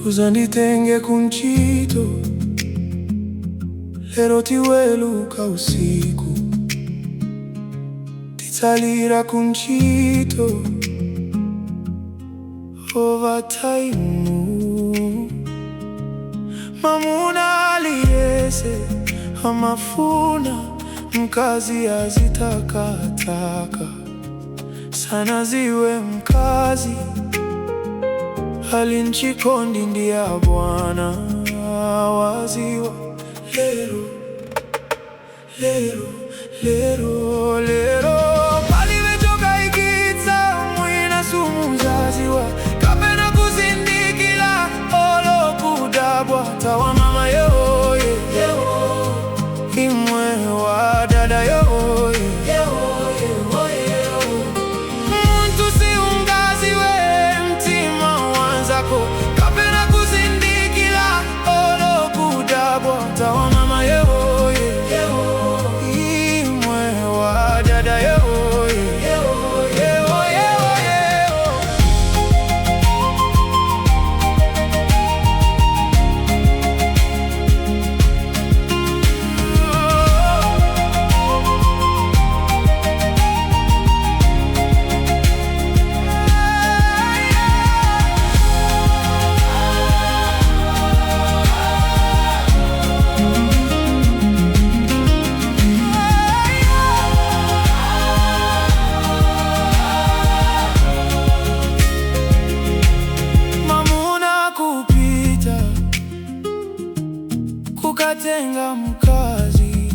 Uzanditenge kuntchito, lero tiweluka usiku, titsalira kuntchito overtime. Mamuna aliyese amafuna mkazi azitakataka sana ziwe mkazi alinchikondi ndiya bwana waziwa lero lero lero lero palibe chokayikitsa mwina sumuzaziwa kapena kuzindikila olo kudabwa tawa mama yoye imwe wa dada yoye. Muntu siungaziwe mtima wanzako kapena kuzindikila olo kudabwa tawa mama yehoye imwe wa dada yehoye yehoye. Mamuna kupita kukatenga mkazi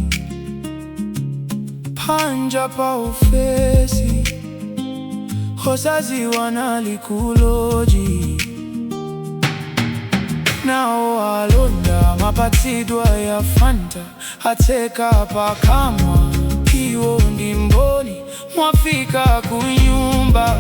panja pa ofesi hosaziwa nalikuloji nao alonda mapatsidwa ya Fanta atseka pakamwa iwo ndi mboni mwafika kunyumba.